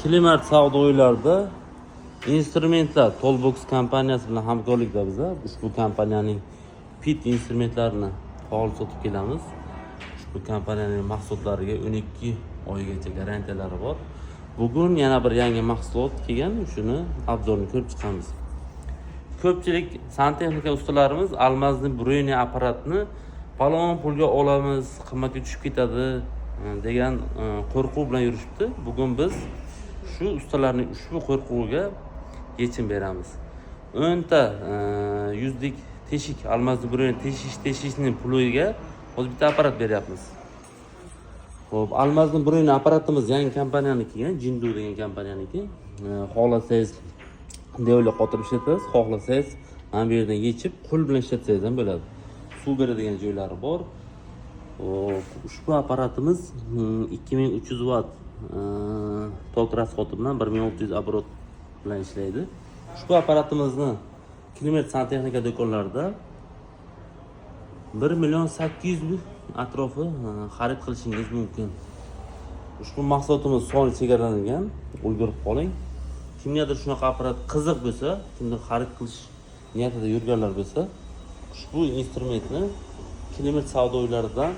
Kilimart savdo uylarida instrumentlar Toolbox kompaniyasi bilan hamkorlikda biza ushbu kompaniyaning Fit instrumentlarini faol sotib kelamiz. Ushbu kompaniyaning mahsulotlariga 12 oygacha garantiyalari bor. Bugun yana bir yangi mahsulot kelgan, shuni обзор ini ko'rib chiqamiz. Ko'pchilik santexnika ustalarimiz алмазный бурение apparatni falon pulga olamiz, qimmatga tushib ketadi degan qo'rquv bilan yurishibdi. Bugun biz shu ustalarning ushbu qo'rquviga yechim beramiz. 10 ta yuzlik teshik, алмазный бурение teshishning puliga hozir bitta apparat beryapmiz. Xo'p, алмазный бурение apparatimiz yangi kompaniyaniki, Jindu degan kompaniyaniki. Xohlasangiz devla qotirib ishlatasiz, xohlasangiz mana bu yerdan yechib, qo'l bilan ishlatsangiz ham bo'ladi. Suv beradigan joylari bor. Xo'p, ushbu apparatimiz 2300 vatt tok расход i bilan 1600 оборот bilan ishlaydi. Ushbu apparatimizni Kilometr santexnika do'konlarida 1 million 800 ming atrofi xarid qilishingiz mumkin. Ushbu mahsulotimiz soni chegaralangan, ulgurib qoling. Kimgadir shunaqa apparat qiziq bo'lsa, kimdir xarid qilish niyatida yurganlar bo'lsa, ushbu instrumentni Kilometr savdo uylaridan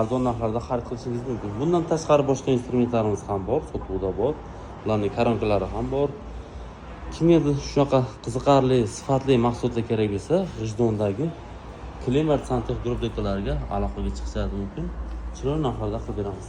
arzon narxlarda xarid qilishingiz mumkin. Bundan tashqari boshqa instrumentlarimiz ham bor, sotuvda bor. Ularning коронка lari ham bor. Kimgadir shunaqa qiziqarli, sifatli mahsulotlar kerak bo'lsa, G'ijdondagi Kilimart Santex Group do'konlariga aloqaga chiqishingiz mumkin. Chiroyli narxlarda qilib beramiz.